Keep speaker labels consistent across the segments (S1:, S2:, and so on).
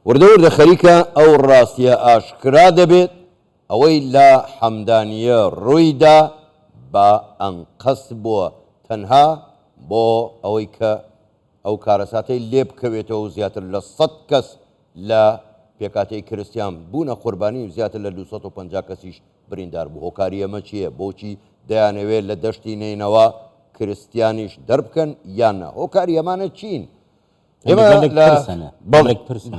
S1: وردە وردە خەریکە ئەو ڕاستییە ئاشکرا دەبێت، ئەوەی لە حەمدانییە ڕووی دا بە ئەنقەست بووە تەنها بۆ ئەوەی کە ئەو کارەساتەی لێ بکەوێتەوە و زیاتر لە سەت کەس لە پێکهاتەی کرستیان بوونە قوربانی و زیاتر لە 250 کەسیش بریندار بوو. هۆکاری ئەمە چییە؟ بۆچی دەیانەوێت لە دەشتی نەینەوا کرستیانیش دەربکەن یان نا؟ هۆکاری ئەمانە چین؟ ئێمە لە بەڵێ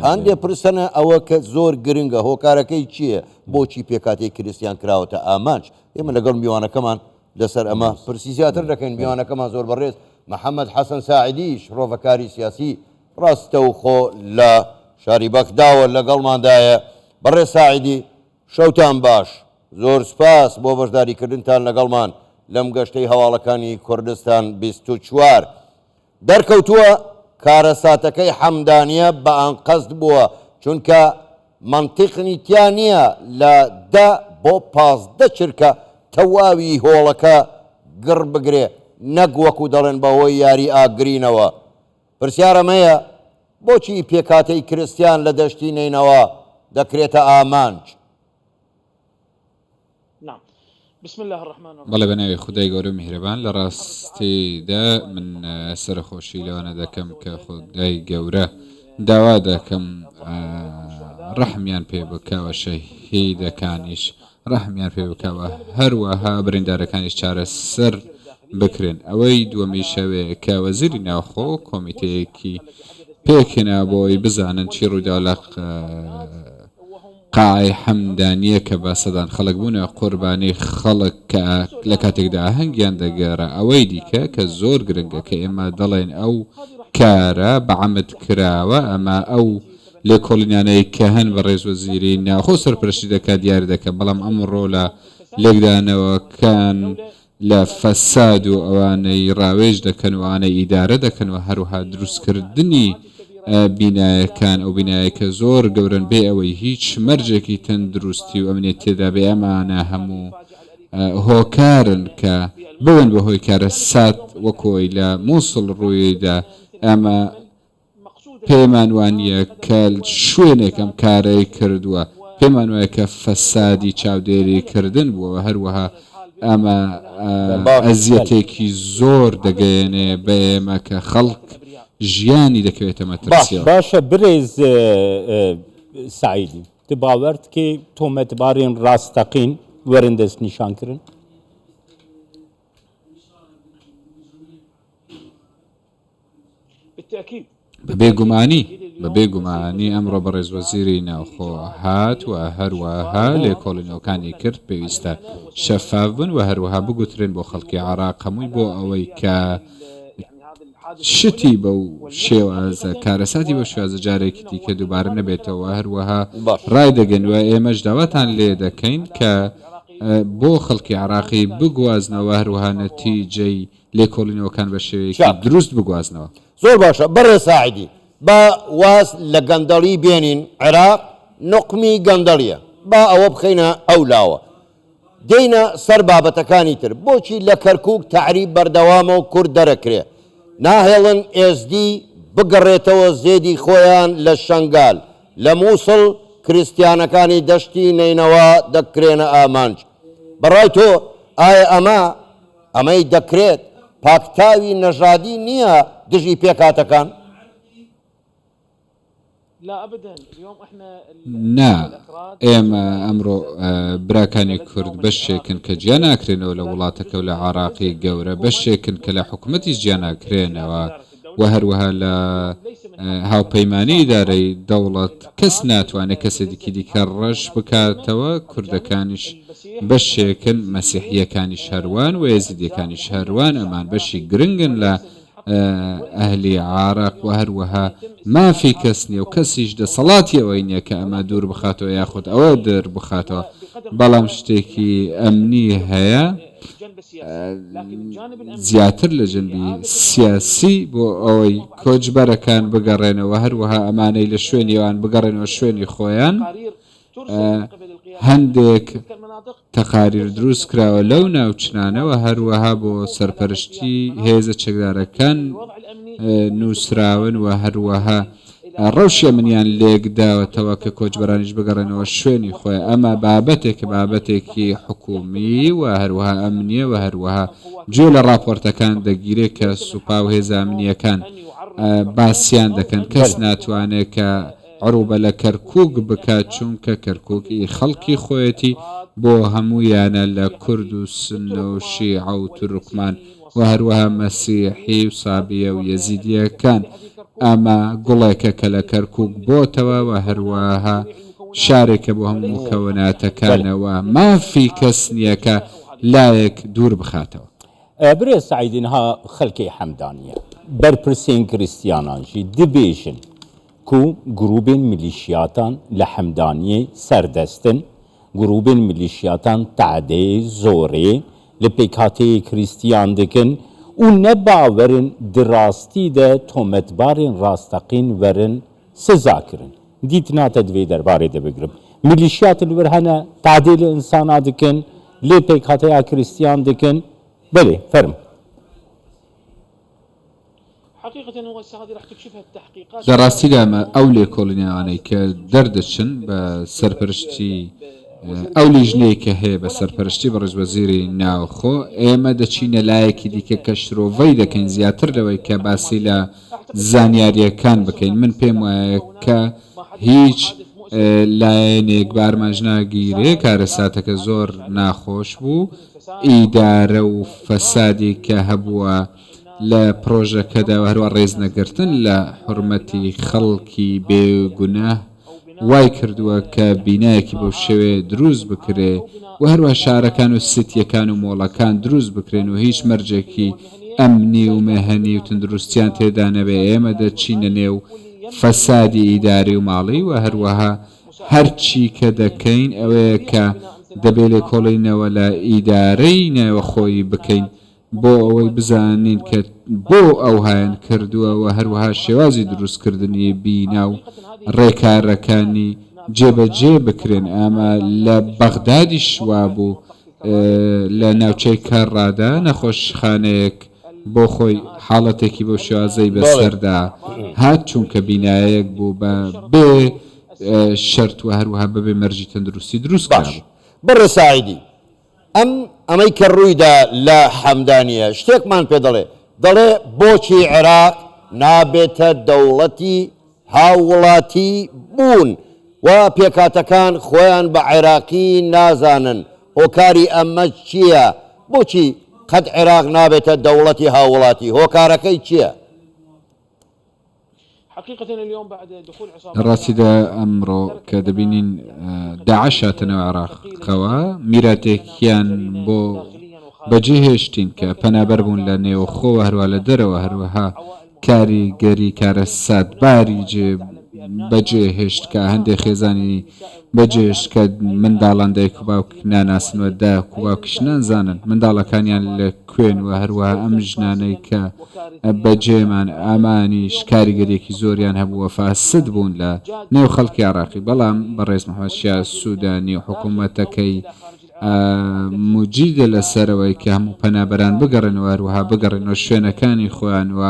S1: هەندێ پرس هەنە ئەوە کە زۆر گرنگە هۆکارەکەی چییە؟ بۆچی پێکهاتەی کریستیان کراوەتە ئامانج؟ ئێمە لەگەڵ میوانەکەمان لەسەر ئەمە پرسی زیاتر دەکەین. میوانەکەمان زۆر بەڕێز محەممەد حەسەن ساعدی شڕۆڤەکاری سیاسی ڕاستەوخۆ لە شاری بەغداوە لەگەڵماندایە. بەڕێز ساعدی شەوتان باش. زۆر سوپاس بۆ بەشداریکردنتان لەگەڵمان لەم گەشتەی هەواڵەکانی کوردستان 24. دەرکەوتووە کارەساتەکەی حەمدانیە بە ئانقەست بووە، چونکە مەنتیقنی تیا نییە لە دە بۆ 15 چرکە تەواوی هۆڵەکە گڕ بگرێ نەک وەکو دەڵێن بەهۆی یاری ئاگرینەوە. پرسیار ئەمەیە بۆچی پێکهاتەی کرستیان لە دەشتی نەینەوا دەکرێتە ئامانج؟
S2: بەڵێ بەناوی خودای گەورە و میهرەبان لە ڕاستیدا من سەرەخۆشی لەوانە دەکەم کە خودای گەورە داوا دەکەم ڕەحمیان پێ بکا و شەهیدەکانیش ڕەحمیان پێ بکا و هەروەها بریندارەکانیش چارەسەر بکرێن ئەوەی دووەمیش ئەوەیە کە وەزیری ناوخۆ کۆمیتەیەکی پێکهێنا بۆ ئەوەی بزانن چی ڕوویدا لە قاعەی حەمدانیە کە بە سەدان خەڵک بوونە قوربانی خەڵک کە لە کاتێکدا ئاهەنگیان دەگێڕا ئەوەی دیکە کە زۆر گرنگە کە ئێمە دەڵێین ئەو کارە بە عەمد کراوە ئەمە ئەو لێکۆڵینانەی کە هەن بەڕێز وەزیری ناوخۆ سەرپەرشتی دەکات دیاری دەکات بەڵام ئەمڕۆ لە لێکدانەوەکان لە فەساد و ئەوانەی ڕاوێژ دەکەن و ئەوانەی ئیدارە دەکەن و هەروەها دروستکردنی بینایەکان ئەو بینایە کە زۆر گەورەن بێ ئەوەی هیچ مەرجێکی تەندروستی و ئەمنیەت تێدا بێ ئەمانە هەموو هۆکارن کە ببن بە هۆی کارەسات وەکۆی لە مووسڵ ڕوویدا ئەمە پێمان وانییە کە شوێنێک ئەم کارەی کردووە، پێمان وایە کە فەسادی چاودێری کردن بووە و هەروەها ئەمە ئەزیەتێکی زۆر دەگەیەنێ بە ئێمە کە خەڵک ژیانی دەکەوێتە مەترسیەوە.
S3: باشە برێز سەعیدی تو باوەر دکەی تۆمەتبارێن ڕاستەقین وەرن دەستنیشان کرن؟
S2: بە بێ گومانی، بە بێ گومانی ئەمڕۆ بەڕێز وەزیری ناوخۆ هات و هەروەها لێکۆڵینەوەکانی کرد، پێویستە شەفاف بن و هەروەها بگوترێن بۆ خەڵکی عێراق هەمووی بۆ ئەوەی کە شتی بەو شێوازە، کارەساتی بەو شێوازە جارێکی دیکە دووبارە نەبێتەوە، هەروەها ڕایدەگەن و ئێمەش داواتان لێ دەکەین کە بۆ خەڵکی عێراقی بگوازنەوە، هەروەها نەتیجەی لێکۆڵینەوەکان بە شێوەیەکی
S1: چاک.
S2: دروست بگوازنەوە.
S1: زۆر باشە بەڕێز ساعدی با واز لە گەندەڵی بێنین عێراق نوقمی گەندەڵیە با ئەوە بخەینە ئەو لاوە دێینە سەر بابەتەکانی تر بۆچی لە کەرکوک تەعریب بەردەوامە و کورد دەرەکرێ ناهێڵن ئێزدی بگەڕێتەوە زێدی خۆیان لە شەنگال لە موسڵ کریستیانەکانی دەشتی نەینەوا دەکرێنە ئامانج بەڕای تۆ ئایا ئەمە ئەمەی دەکرێت پاکتاوی نەژادی نییە دژی پێکهاتەکان؟
S2: نا، ئێمە ئەمڕۆ براکانی کورد بەشێکن کە جیا ناکرێنەوە لە وڵاتەکە و لە عێراقی گەورە، بەشێکن کە لە حکومەتیش جیا ناکرێنەوە و هەروەها لە هاوپەیمانی ئیدارەی دەوڵەت کەس ناتوانێت کەسێکی دیکە ڕەش بکاتەوە، کوردەکانیش بەشێکن، مەسیحییەکانیش هەروان و ئێزیدییەکانیش هەروان، ئەمان بەشی گرنگن لە ئەهلی عێراق و هەروەها مافی کەس نییە و کەسیش دەسەڵاتی ئەوەی نییە کە ئەمە دوور بخاتەوە یاخود ئەوە دەربخاتەوە، بەڵام شتێکی ئەمنی هەیە زیاتر لە جەنبی سیاسی بۆ ئەوەی کۆچبەرەکان بگەڕێنەوە، هەروەها ئەمانەی لە شوێنی ئەوان بگەڕێنەوە شوێنی خۆیان، هەندێک تەقاریر دروست کراوە لەو ناوچنانەوە، هەروەها بۆ سەرپەرشتی هێزە چەکدارەکان نووسراون و هەروەها. ڕەوشی ئەمنیان لێک داوەتەوە کە کۆچبەرانیش بگەڕێنەوە شوێنی خۆیان. ئەمە بابەتێکە بابەتێکی حکوومی و هەروەها ئەمنییە و هەروەها گوێ لە ڕاپۆرتەکان دەگیرێ کە سوپا و هێزە ئەمنییەکان باسیان دەکەن. کەس ناتوانێ کە عروبە لە کەرکووک بکات چونکە کەرکووک ئی خەڵکی خۆیەتی بۆ هەموویانە لە کورد و سوننە و شیعە و تورکمان و هەروەها مەسیحی و سابیە و یەزیدیەکان. ئەمە گوڵێکە کە لە کەرکوک بۆتەوە و هەروەها شارێکە بۆ هەموو مکەوناتەکانە و مافی کەس نیە کە لایەک دوور بخاتەوە.
S3: برێز سەعید نها خەلکێ حەمدانیە بەرپرسێن کریستیانان ژی دبێژن کو گروبێن میلیشیاتان لە حەمدانیێ سەردەستن، گروبێن میلیشیاتان تەعدەێ زۆرێ لە پێکهاتەێ کریستیان دکن و نە باوەرن د ڕاستی دە تۆمەتبارێن ڕاستەقین وەرن سزا کرن. دیتنا تە دوێ دەربارێ دە بگرم. میلیشیات ل ور هەنە، تەعدێ لە ئنسانا دکن، لێ پێکهاتەیا کریستیان دکن. بەلێ، فەرموو.
S2: لە ڕاستیدا ئەمە ئەو لێکۆڵینەوانەی کە دەردەچن بە سەرپەرشتی ئەو لیژنەی کە هەیە بە سەرپەرشتی بەڕێز وەزیری ناوخۆ ئێمە دەچینە لایەکی دیکە کە شرۆڤەی دەکەین زیاتر لەوەی کە باسی لە زانیارییەکان بکەین من پێم وایە کە هیچ لایەنێک بە ئارمانج ناگیرێ کارەساتەکە زۆر ناخۆش بوو ئیدارە و فەسادی کە هەبووە لە پڕۆژەکەدا و هەروەها ڕێزنەگرتن لە حورمەتی خەڵکی بێ گوناه وای کردووە کە بینایەکی بەو شێوەیە دروست بکرێ و هەروەها شارەکان و سیتیەکان و مۆڵەکان دروست بکرێن و هیچ مەرجێکی ئەمنی و مەهەنی و تەندروستیان تێدا نەبێ ئێمە دەچینە نێو فەسادی ئیداری و ماڵی و هەروەها هەرچی کە دەکەین ئەوەیە کە دەبێ لێکۆڵینەوە لە ئیدارەی ناوەخۆیی بکەین بۆ ئەوەی بزانین کە بۆ ئەوهایان کردووە و هەروەها شێوازی دروستکردنی بینا و ڕێکارەکانی جێبەجێ بکرێن، ئەمە لە بەغدادیش وابوو لە ناوچەی کەڕادە نەخۆشخانەیەک بۆ خۆی حاڵەتێکی بەو شێوازەی بەسەردا هات چونکە بینایەک بوو بە بێ شەرت و هەروەها بەبێ مەرجی تەندروستی دروست
S1: باش
S2: کرابوو.
S1: بەڕێز ساعیدی ئەم ئەمەی کە ڕوویدا لە حەمدانیە شتێکمان پێ دەڵێ، دەڵێ بۆچی عێراق نابێتە دەوڵەتی هاووڵاتی بوون و پێکهاتەکان خۆیان بە عێراقی نازانن، هۆکاری ئەمە چییە؟ بۆچی قەت عێراق نابێتە دەوڵەتی هاووڵاتی، هۆکارەکەی چییە؟
S2: لە ڕاستیدا ئەمڕۆ کە دەبینین داعش هاتە ناو عێراقەوە میراتێکیان بۆ بەجێ هێشتین کە پەنابەر بوون لە نێوخۆوە هەروە لە دەرەوە هەروەها کاریگەری کارەساتباری جێ بەجێ هێشت کە هەندێک خێزانی بەجێهێشت کە منداڵان دایک و باوک ناناسن و دایک و باوکیش نانزانن منداڵەکانیان لە کوێن و هەروەها ئەم ژنانەی کە بەجێمان ئەمانیش کاریگەریەکی زۆریان هەبوو و فاسد بوون لە نێو خەڵکی عێراقی بەڵام بەڕێز محمد شیاع سودانی و حکومەتەکەی موجیدە لەسەرەوەی کە هەموو پەنابەران بگەڕێنەوە هەروەها بگەڕێنەوە شوێنەکانی خۆیان و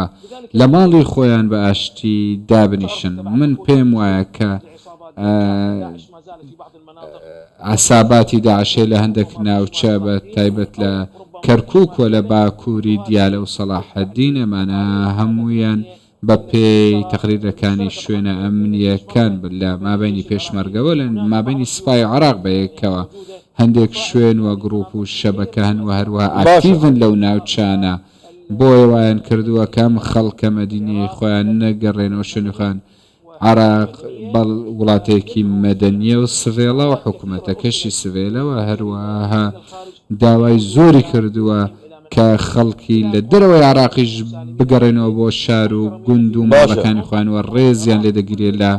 S2: لە ماڵی خۆیان بە ئاشتی دابنیشن من پێم وایە کە عەساباتی داعشێ لە هەندێک ناوچە بە تایبەت لە کەرکوک و لە باکووری دیالە و سەڵاحەدین ئەمانە هەموویان بە پێی تەقریرەکانی شوێنە ئەمنییەکان لە مابەینی پێشمەرگەوە لە مابەینی سوپای عێراق بە یەکەوە هەندێک شوێن و گروپ و شەبەکە هەن و هەروەها ئاکتیڤن لەو ناوچانە بۆیە وایان کردووە کە ئەم خەڵکە مەدینیەی خۆیان نەگەڕێنەوە شوێنی خۆیان عێراق بەڵ وڵاتێکی مەدەنیە و سڤێڵە و حکومەتەکەشی سڤێلە و هەروەها داوای زۆری کردووە کە خەڵکی لە دەرەوەی عێراقیش بگەڕێنەوە بۆ شار و گوند و ماڵەکانی خۆیان و ڕێزیان لێ دەگیرێت لە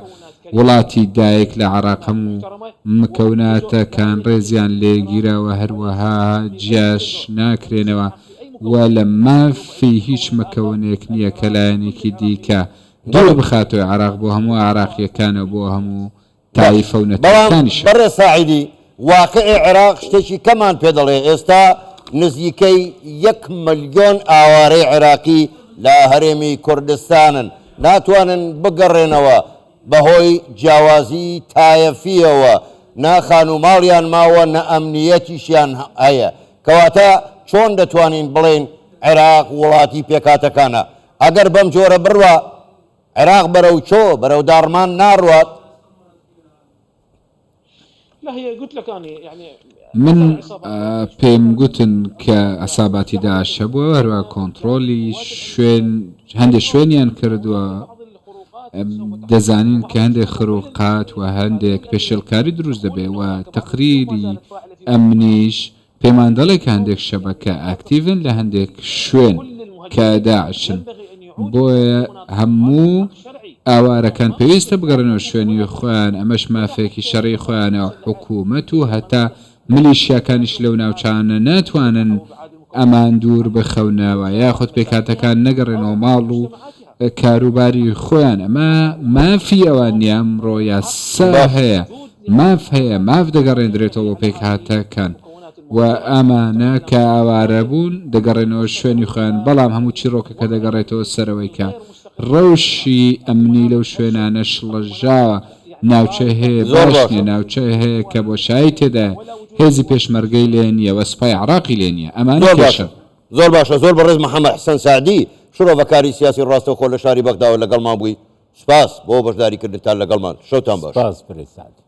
S2: وڵاتی دایک لە عێراق هەموو مکەوناتەکان ڕێزیان لێ گیراوە هەروەها جیاش ناکرێنەوە و لە مافی هیچ مکەونێک نییە کە لایەنێکی دیکە دوور بخاتەوە عێراق بۆ هەموو عێراقییەکانە و بۆ هەموو تایفە و
S1: بەڵام
S2: نەتەوەکانیشە.
S1: بەڕێز ساعیدی، واقعی عێراق شتێکی کەمان پێ دەڵێ، ئێستا نزیکەی یەک ملیۆن ئاوارەی عێراقی لە هەرێمی کوردستانن، ناتوانن بگەڕێنەوە. بەهۆی جیاوازی تایەفییەوە نە خانووماڵیان ماوە نە ئەمنییەتیشیان هەیە، کەواتە چۆن دەتوانین بڵێین عێراق وڵاتی پێکهاتەکانە؟ ئەگەر بەم جۆرە بڕوا عێراق بەرەو چۆ؟ بەرەو داڕمان ناڕوات؟
S2: من پێم گوتن کە عەساباتی داعش هەبووە هەروە کۆنتڕۆلی شوێن هەندێک شوێنیان کردووە دەزانین کە هەندێک خروقات و هەندێک پێشێلکاری دروست دەبێ و تەقریری ئەمنیش پێمان دەڵێ کە هەندێک شەبەکە ئاکتیڤن لە هەندێک شوێن کە داعشن، بۆیە هەموو ئاوارەکان پێویستە بگەڕێنەوە شوێنی خۆیان، ئەمەش مافێکی شەرعی خۆیانە، حکومەت و هەتا ملیشیاکانیش لەو ناوچانە ناتوانن ئەمان دوور بخەونەوە یاخود پێکهاتەکان نەگەڕێنەوە ماڵ و کاروباری خۆیان ئەمە مافی ئەوان نیە ئەمڕۆ یاسا هەیە ماف هەیە ماف دەگەڕێندرێتەوە بۆ پێکهاتەکان و ئەمانە کە ئاوارە بوون دەگەڕێنەوە شوێنی خۆیان بەڵام هەموو چیڕۆکەکە دەگەڕێتەوە سەرەوەی کە ڕەوشی ئەمنی لەو شوێنانە شڵەژاوە ناوچە هەیە
S1: زۆر
S2: باش
S1: باشە.
S2: نیە ناوچە هەیە کە بۆشایی تێدایە هێزی پێشمەرگەی لێ نیە و سوپای عێڕاقی لێ نیە ئەمانە
S1: زۆر باشە
S2: کێشەن.
S1: زۆر باشە زۆر بەڕێز محەمەد حسێن سەعدی شرۆڤەکاری سیاسی ڕاستەوخۆ لە شاری بەغداوە لەگەڵمان بووی سوپاس بۆ بەشداری کردنتان لەگەڵمان شەوتان باش.
S3: سپاس برێز سەعدی.